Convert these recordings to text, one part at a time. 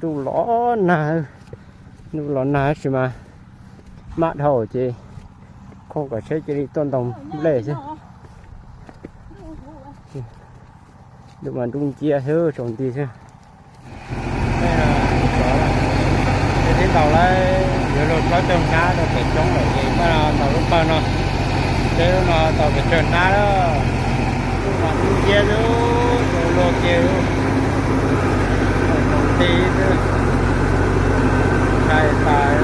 Ntuj los nag, ntuj los nag tab sis mas maj dhau ces khooj kom tsheb cia li tuaj ntaus nplej xwb. Ntuj mas nruj nciab xwb, tsaus nti xwb. Ces tib ntaus lawm, yuav luag plaub caug hnab rau pem roob lawm ces npaj no ntaus lub pawg no, tsheb lub no tau pes tsawg hnab lawm. Ntuj mas nruj nciab xwb, tsaus luag kiag xwb, tsaus nti xwb, ntshai tas.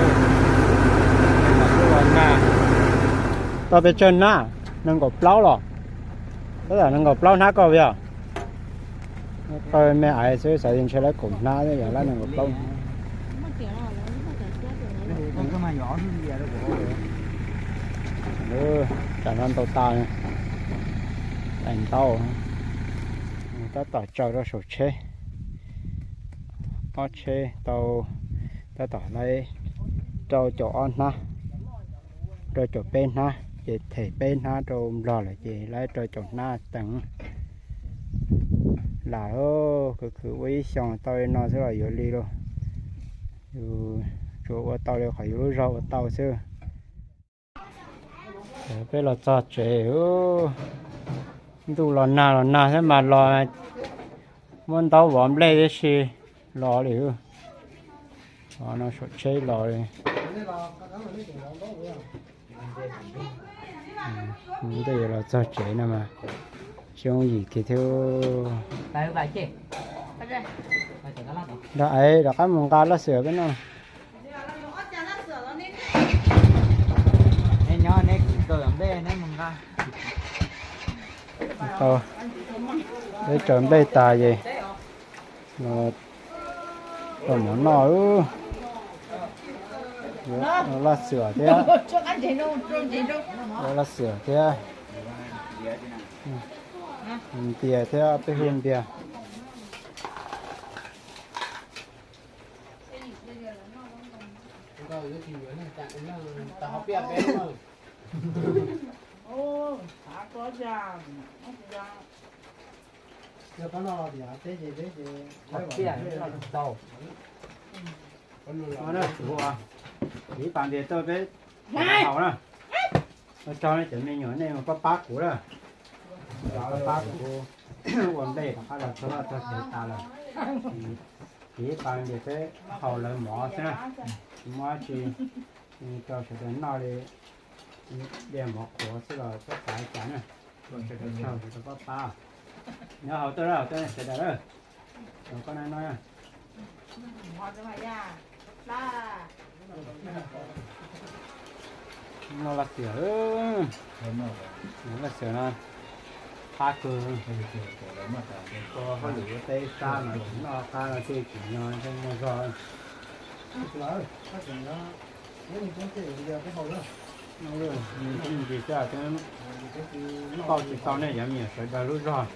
Ntuj los nag, tau pes tsawg hnab? Nees nkaum plaub los? Tab tom nees nkaum plaub hnab koj yog? Pawg me ais xwb xav tias ntshe lawv kaum hnab, yog lawv nees nkaum plaub. Tsam no ntaus tas, tais ntau, tab tom tsaws rau saum tsheb. Ob tsheb tau tab tom lawv rau caum ob hnab, rau caum peb hnab, ces them peb hnab rau nplog lawm ces lawv rau caum hnab teev. Lam khwv khwv ua ib xyoos tau li no xwb los yuav li lauj. Yus tsuas ua tau li qhov yus lub zog ua tau xwb. Peb los txog tsev, ntuj los nag los nag thiab mas los, muab ntaub vov nplej tib si los li. Os, no saum tsheb los li. Ntej yuav los txog tsev no mas xyoob yim kiag thiab. Nrog aiv rov qab mus nqa laj xwm peb noj. Tau, peb tsaws nplej tas ces los rau mov noj. Laj xwm thiab, laj xwm thiab. Ntias thiab, peb hu ntias. Tiv pas ntias tau peb haus na. Ua tsaug nej cov me nyuam, nej mus pab pab kuv na. Pab pab kuv ua nplej rov qab los txog txog tsev tas lawm. Tiv pas ntias peb haus lawv mov xwb na, tsis muaj dab tsi rau sawv daws noj li. Diaj mov qhuav xwb los txhob xav li cas na. Sawv daws tsaug sawv daws pab pab. Nyob haus tuaj, haus tuaj sawv daws lawm. Koj na no. Noj laj xwm, noj laj xwm no, qab kawg. Hauj lwm ua teb sab mas noj qab no thiaj tsim nyog thiaj muaj zog. Ntsis xwb, pauj tsis tau nej cov me nyuam sawv daws lub zog.